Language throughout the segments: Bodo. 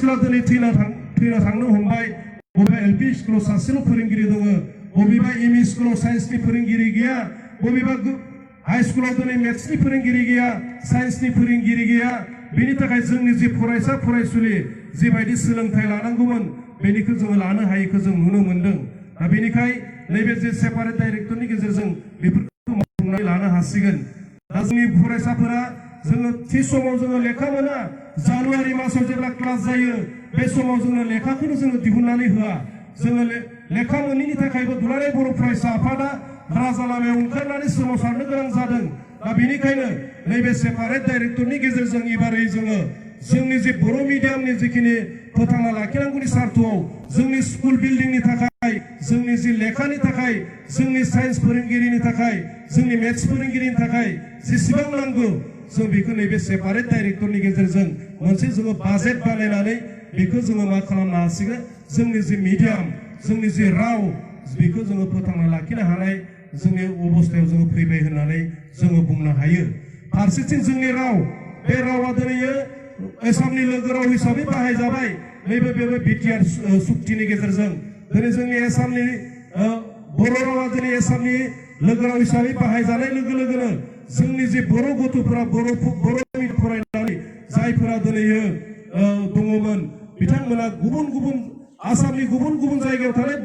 स्कुला दिनै थैना थांनो हमबाय बबेबा एलपि स्कुलाव सासेल' फोरोंगिरि दङ बबेबा एमइ स्कुलाव साइन्सनि फोरोंगिरि गैया बबेबा हाई स्कुलाव दिनै मेथ्सनि फोरोंगिरि गैया साइन्सनि फोरोंगिरि गैया बेनि थाखाय जोंनि जे फरायसा फरायसुलि जेबायदि सोलोंथाइ लानांगौमोन बेनिखौ जोङो लानो हायैखौ जों नुनो मोन्दों दा बेनिखाय नैबे जे सेपारेट डाइरेक्टरनि गेजेरजों बेफोरखौ मावफुंनानै लानो हासिगोन दा जोंनि फरायसाफोरा जोङो थि समाव जोङो लेखा मोना जानुवारि मासाव जेब्ला क्लास जायो बे समाव जोङो लेखाखौनो जोङो दिहुननानै होआ जोङो लेखा मोनैनि थाखायबो दुलाराय बर' फरायसा आफादा राजा लामायाव ओंखारनानै सोमावसारनो गोनां जादों दा बेनिखायनो नैबे सेपारेट डाइरेक्टरनि गेजेरजों एबारै जोङो जोंनि जे बर' मिडियामनि जिखिनि फोथांना लाखिनांगौनि सार्थआव जोंनि स्कुल बिल्डिंनि थाखाय जोंनि जि लेखानि थाखाय जोंनि साइन्स फोरोंगिरिनि थाखाय जोंनि मेथ्स फोरोंगिरिनि थाखाय जेसेबां नांगौ जों बेखौ नैबे सेपारेट डाइरेक्टरनि गेजेरजों मोनसे जोङो बाजेट बानायनानै बेखौ जोङो मा खालामनो हासिगोन जोंनि जि मिडियाम जोंनि जि राव बेखौ जोङो फोथांना लाखिनो हानाय जोंनि अबस्थायाव जोङो फैबाय होननानै जोङो बुंनो हायो फारसेथिं जोंनि राव बे रावा दिनै आसामनि लोगो राव हिसाबै बाहायजाबाय नैबे बे बिटिआर सुक्तिनि गेजेरजों दिनै जोंनि आसामनि बर' रावा दिनै आसामनि लोगो राव हिसाबै बाहायजानाय लोगो लोगोनो जोंनि जे बर' गथ'फोरा बर' फरायनानै जायफोरा दिनै दङमोन बिथांमोना गुबुन आसामनि गुबुन जायगायाव थानाय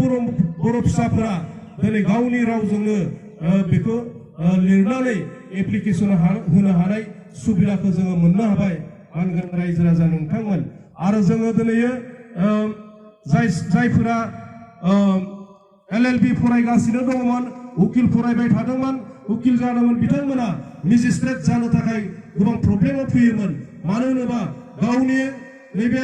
बर' फिसाफोरा दिनै गावनि रावजोंनो बेखौ लिरनानै एप्लिकेसन होनो हानाय सुबिदाखौ जोङो मोननो हाबाय मानगोनां रायजो राजा नोंथांमोन आरो जोङो दिनै जायफोरा LLB फरायगासिनो दङमोन उकिल फरायबाय थादोंमोन उकिल जादोंमोन बिथांमोना मेजिस्ट्रेट जानो थाखाय गोबां प्रब्लेमाव फैयोमोन मानो होनोबा गावनि नैबे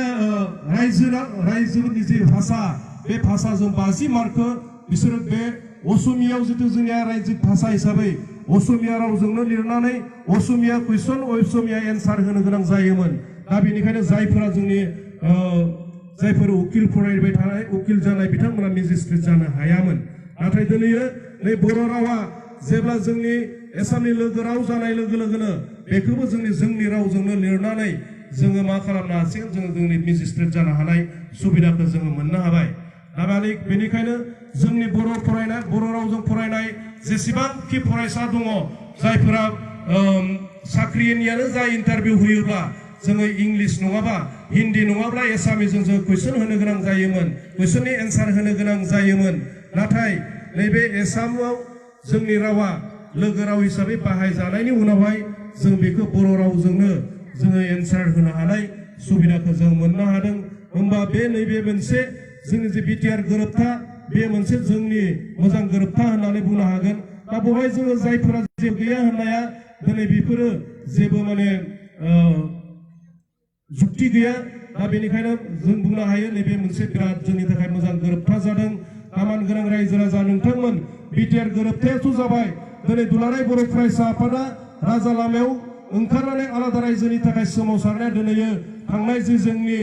रायजोनि जे भाषा बे भाषाजों 50 मार्कखौ बिसोरो बे असमियाव जितु जोंनिया रायजो भाषा हिसाबै असमिया रावजोंनो लिरनानै असमिया कुइसन असमिया एन्सार होनो गोनां जायोमोन दा बेनिखायनो जायफोरा जोंनि जायफोर उकिल फरायबाय थानाय उकिल जानाय बिथांमोना मेजिस्ट्रेट जानो हायामोन नाथाय दिनै नै बर' रावा जेब्ला जोंनि आसामनि लोगो राव जानाय लोगो लोगोनो बेखौबो जोंनि रावजोंनो लिरनानै जोङो मा खालामनो हासिगोन जोङो जोंनि मेजिस्ट्रेट जानो हानाय सुबिदाखौ जोङो मोननो हाबाय दा बेनिखायनो जोंनि बर' रावजों फरायनाय जेसेबांखि फरायसा दङ जायफोरा साख्रिनियानो जा इन्टारभिउ होयोब्ला जोङो इंलिश नङाबा हिन्दी नङाब्ला एसामिसजों जों कुइसन होनो गोनां जायोमोन कुइसननि एन्सार होनो गोनां जायोमोन नाथाय नैबे आसामाव जोंनि रावा लोगो राव हिसाबै बाहायजानायनि उनावहाय जों बेखौ बर' रावजोंनो जोङो एन्सार होनो हानाय सुबिदाखौ जों मोननो हादों होमबा बे नैबे मोनसे जोंनि जे बिटिआर गोरोबथा बे मोनसे जोंनि मोजां गोरोबथा होननानै बुंनो हागोन दा बेवहाय जोङो जायफोरा जेबो गैया होननाया दिनै बेफोरो जेबो माने जुक्ति गैया दा बेनिखायनो जों बुंनो हायो नैबे मोनसे बिराद जोंनि थाखाय मोजां गोरोबथा जादों मान गोनां रायजो राजा नोंथांमोन बिटिआर गोरोबथायाथ' जाबाय दिनै दुलाराय बर' फरायसा आफादा राजा लामायाव ओंखारनानै आलादा रायजोनि थाखाय सोमावसारनाया दिनै थांनाय जे जोंनि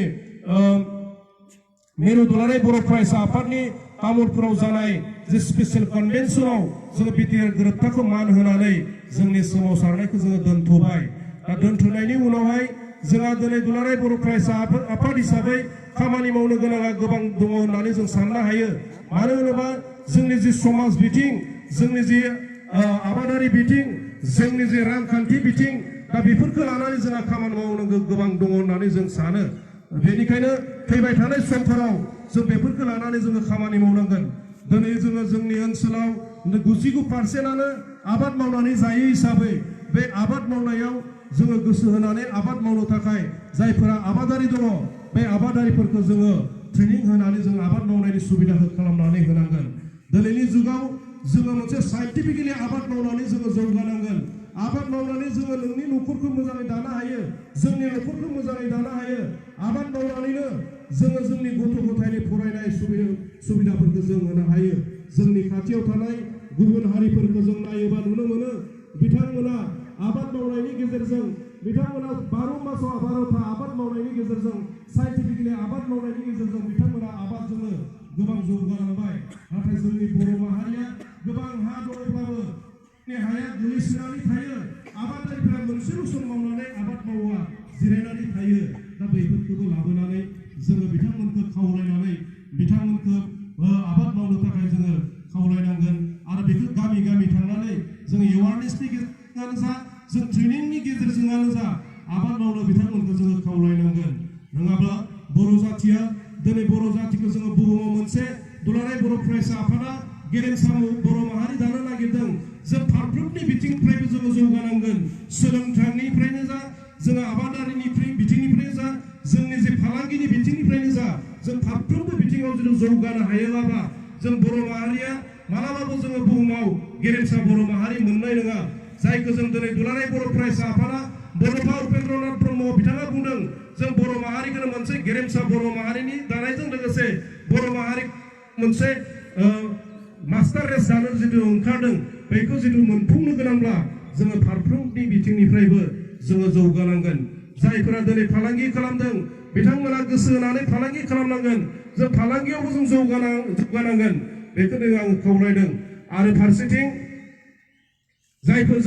मिरु दुलाराय बर' फरायसा आफादनि तामुलपुराव जानाय जे स्पेशल कनभेन्सनाव जोङो बिटिआर गोरोबथाखौ मान होनानै जोंनि सोमावसारनायखौ जोङो दोनथ'बाय दा दोनथ'नायनि उनावहाय जोंहा दिनै दुलाराय बर' फरायसा आफाद हिसाबै खामानि मावनो गोनाङा गोबां दङ होननानै जों साननो हायो मानो होनोबा जोंनि जि समाज बिथिं जोंनि जि आबादारि बिथिं जोंनि जि रांखान्थि बिथिं दा बेफोरखौ लानानै जोंहा खामानि मावनो गोबां दङ होननानै जों सानो बेनिखायनो फैबाय थानाय समफोराव जों बेफोरखौ लानानै जोङो खामानि मावनांगोन दिनै जोङो जोंनि ओनसोलाव 99% आबाद मावनानै जायो हिसाबै बे आबाद मावनायाव जोङो गोसो होनानै आबाद मावनो थाखाय जायफोरा आबादारि दङ बे आबादारिफोरखौ जोङो ट्रेनिं होनानै जों आबाद मावनायनि सुबिदाखौ खालामनानै होनांगोन दिनैनि जुगाव जोङो मोनसे साइन्टिफिकेलि आबाद मावनानै जोङो जौगानांगोन आबाद मावनानै जोङो नोंनि न'खरखौ मोजाङै दानो हायो जोंनि न'खरखौ मोजाङै दानो हायो आबाद मावनानैनो जोङो जोंनि गथ' गथायनि फरायनाय सुबिदाफोरखौ जों होनो हायो जोंनि खाथियाव थानाय गुबुन हारिफोरखौ जों नायोबा नुनो मोनो बिथांमोना आबाद मावनायनि गेजेरजों बिथांमोना 12 मासाव 12था आबाद मावनायनि गेजेरजों साइन्टिफिकेलि आबाद मावनायनि गेजेरजों बिथांमोना आबादजोंनो गोबां जौगालांबाय नाथाय जोंनि बर' माहारिया गोबां हा दङब्लाबो हाया गोलैसोनानै थायो आबादारिफोरा मोनसेल' सम मावनानै आबाद मावा जिरायनानै थायो दा बेफोरखौबो लाबोनानै जोङो बिथांमोनखौ खावलायनानै बिथांमोनखौ आबाद मावनो थाखाय जोङो खावलायनांगोन आरो बेखौ गामि गामि थांनानै जोङो एवारनेसनि गेजेरजों जा जों ट्रेनिंनि गेजेरजोंनो जा आबाद मावनो बिथांमोनखौ जोङो खावलायनांगोन नङाब्ला बर' जाथिया दिनै बर' जातिखौ जोङो बुहुमाव मोनसे दुलाराय बर' फरायसा आफादा गेरेमसा बर' माहारि दानो नागिरदों जों फारफ्रोमनि बिथिंनिफ्रायबो जोङो जौगानांगोन सोलोंथाइनिफ्रायनो जा जोङो आबादारिनि बिथिंनिफ्रायनो जा जोंनि जे फालांगिनि बिथिंनिफ्रायनो जा जों फारफ्रोमबो बिथिङाव जुदि जौगानो हायोब्ला जों बर' माहारिया मालाबाबो जोङो बुहुमाव गेरेमसा बर' माहारि मोननाय नङा जायखौ जों दिनै दुलाराय बर' फरायसा आफादा बड'फा उपेन्द्रनाथ ब्रह्म बिथाङा बुंदों जों बर' माहारिखौनो मोनसे गेरेमसा बर' माहारिनि दानायजों लोगोसे बर' माहारि मोनसे मास्टार रेस जानो जिथु ओंखारदों बेखौ जिथु मोनफुंनो गोनांब्ला जोङो फारफ्रोमनि बिथिंनिफ्रायबो जोङो जौगानांगोन जायफोरा दिनै फालांगि खालामदों बिथांमोना गोसो होनानै फालांगि खालामनांगोन जों फालांगियावबो जों जौगानांगोन बेखौनो आं खावलायदों आरो फारसेथिं जायफोर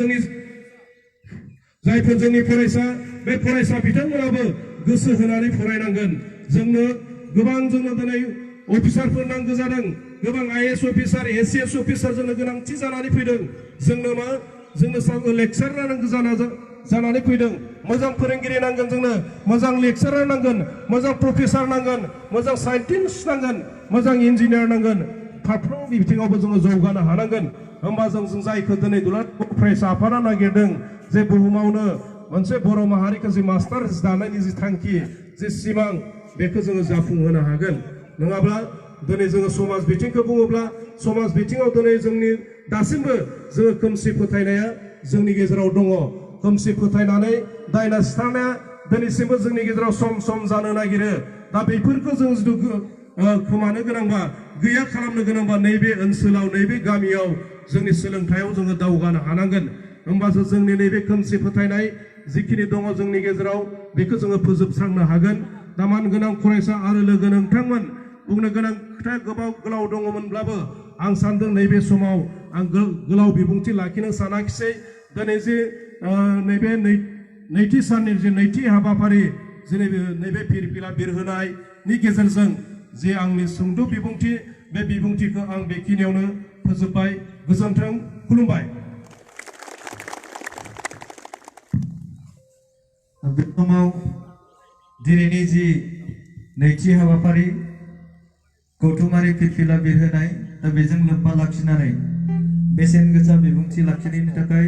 जोंनि फरायसा बे फरायसा बिथांमोनाबो गोसो होनानै फरायनांगोन जोंनो दिनै अफिसारफोर नांगौ जादों गोबां आईएएस अफिसार एसीएस अफिसार जोंनो गोनांथि जानानै फैदों जोंनो लेक्सारार नांगौ जानानै फैदों मोजां फोरोंगिरि नांगोन जोंनो मोजां लेक्सारार नांगोन मोजां प्रफेसर नांगोन मोजां साइन्टिस्ट नांगोन मोजां इन्जिनियार नांगोन फारफ्रोमबो बिथिङावबो जोङो जौगानो हानांगोन होमबा जों जायखौ दिनै दुलाराय फरायसा आफादा नागिरदों जे बुहुमावनो मोनसे बर' माहारिखौ जे मास्टार दानायनि जि थांखि जे सिमां बेखौ जोङो जाफुंहोनो हागोन नङाब्ला दिनै जोङो समाज बिथिंखौ बुङोब्ला समाज बिथिङाव दिनै जोंनि दासिमबो जोङो खोमसि फोथायनाया जोंनि गेजेराव दङ खोमसि फोथायनानै दायना सिथारनाया दिनैसिमबो जोंनि गेजेराव सम सम जानो नागिरो दा बेफोरखौ जों जुदि खोमानो गोनांबा गैया खालामनो गोनांबा नैबे ओनसोलाव नैबे गामियाव जोंनि सोलोंथायाव जोङो दावगानो हानांगोन होमबासो जोंनि नैबे खोमसि फोथायनाय जिखिनि दङ जोंनि गेजेराव बेखौ जोङो फोजोबस्रांनो हागोन दा मान गोनां फरायसा आरो लोगो नोंथांमोन बुंनो गोनां खोथा गोलाव दङमोनब्लाबो आं सानदों नैबे समाव आं गोलाव बिबुंथि लाखिनो सानाखिसै दिनै जे नैबे नैथि साननि जे नैथि हाबाफारि जेरै नैबे फिरफिला बिरहोनायनि गेजेरजों जे आंनि सुंद' बिबुंथि बे बिबुंथिखौ आं बेखिनियावनो फोजोबबाय गोजोन्थों खुलुमबाय बे समाव दिनैनि जि नैथि हाबाफारि गौथुमारि फिरफिला बिरहोनाय दा बेजों लोब्बा लाखिनानै बेसेन गोसा बिबुंथि लाखिनायनि थाखाय